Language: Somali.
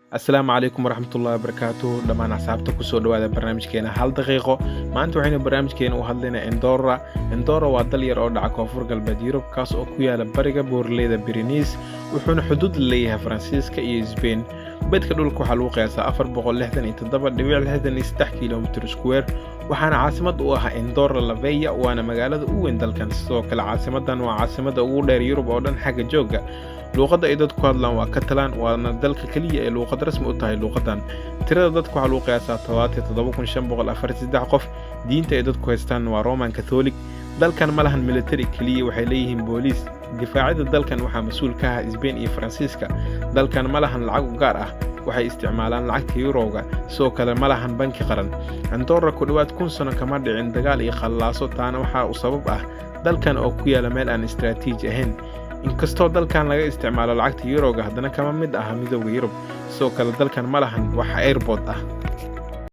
Asalaamu calaykum waraxmatullahi wabarakaatuh. Dhammaan asxaabta, kusoo dhawaada barnaamijkeena Hal Daqiiqo. Maanta waxaynu barnaamijkeena u hadlaynaa Andorra. Andorra waa dal yar oo dhaca koonfur galbeed Yurub, kaas oo ku yaala bariga buuraleyda Pyrenees, wuxuuna xuduud la leeyahay Faransiiska iyo Sbain. Bedka dhulka waxaa lagu qiyaasaa 467.63 kilometer square, waxaana caasimad u ah Andorra la Vella, waana magaalada u weyn dalkan. Sidoo kale caasimadan waa caasimada ugu dheer Yurub oo dhan xagga joogga. Luuqadda ay dadku ku hadlaan waa Catalan, waana dalka keliya ee luuqad rasmi u tahay luuqaddan. Tirada dadku waxaa lagu qiyaasaa 77,543 qof. Diinta ay dadku haystaan waa Roman Catholic. Dalkan ma lahan military, keliya waxay leeyihiin booliis. Difaacida dalkan waxaa mas-uul ka ah Sbain iyo Faransiiska. Dalkan ma lahan lacag u gaar ah, waxay isticmaalaan lacagta yuroga. Sidoo kale ma lahan banki qaran. Andorra ku dhowaad 1000 sano kama dhicin dagaal iyo khallaaso, taana waxaa u sabab ah dalkan oo ku yaala meel aan istaraatiiji ahayn. Inkastoo dalkan laga isticmaalo lacagta yuroga, haddana kama mid aha Midowga Yurub. Sidoo kale dalkan ma lahan wax airport ah.